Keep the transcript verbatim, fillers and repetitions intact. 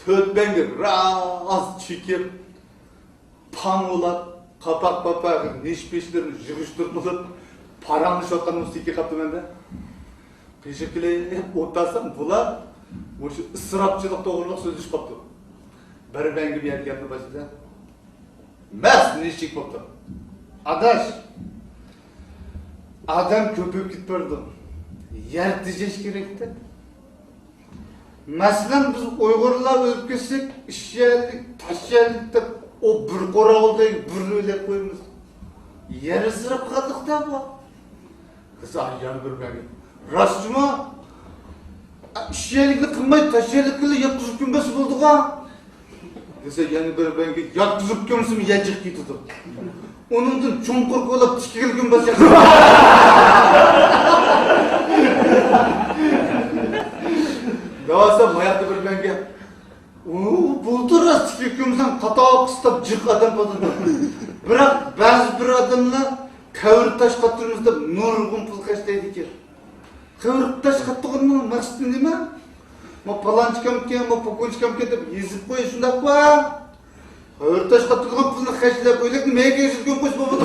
تۆت بەڭگە راست چېكىپ، پاڭ ئۇلاپ، قاپاق-پاپاق نېشى-پېشىلىرىنى يىغىشتۇرۇپ ئېلىپ، پاراڭلىشىۋاتقان مۇسىكى قاپتۇ مەندە. قېشىغا كېلىپ ئولتۇرسام، بۇلار مۇشۇ ئىسراپچىلىق توغرىلىق سۆزلىشىپ قاپتۇ. بىر بەڭگە بۇ يەرگە كەلدى باشلىدى. مەس نېشىك بوپتۇ. ئاداش، ئادەم كۆپىيىپ كېتىپ بارىدۇ. يەر تېجەش كېرەك-تە. مەسىلەن، بىز ئۇيغۇرلار ئۆلۈپ كەتسەك، ئىششەنلىك، تاششەنلىك دەپ، ئۇ بىر قوراۋۇلدەك بىرنى ئۆلەپ قويىمىز. يەر ئىسراپ قىلغانلىق-تە بۇ. بىز يەنە بىر بەرگەن. راستمۇ؟ ئىششەنلىكنى قىلماي، تاششەنلىكنى ياتقۇزۇپ كۆمبەس بولدىغۇ. دېسە، يەنە بىر بەرگەن. ياتقۇزۇپ كۆمسىمۇ يەجىق كېتىدۇ. ئۇنىڭدىن چوڭقۇر كولاپ تىكىگىلى كۆمبەس ياسىدۇ. دەۋاتسام، ماياقتا بىر بەرگەن. ئۇ بۇلتۇر راست تىكىگە كۆمسەڭ، قاتاق قىستاپ جىق ئادەم بولىدۇ. بىراق بەزى بىر ئادەملەر قەبرە تاش قاتتۇرىمىز دەپ نۇرغۇن پۇل خەجلەيدىكەن. قەبرە تاش قاتتۇرغاننىڭ مەقسىتى نېمە؟ ما پالانچىكامكەن، ما پوكونچىكامكەن دەپ يېزىپ قويۇش، شۇنداققۇ؟ قەبرە تاش قاتتۇرىدىغان پۇلنى خەجلەپ، ئۆيلۈكنى مەيگە يېزىپ قويۇش بولمىدى.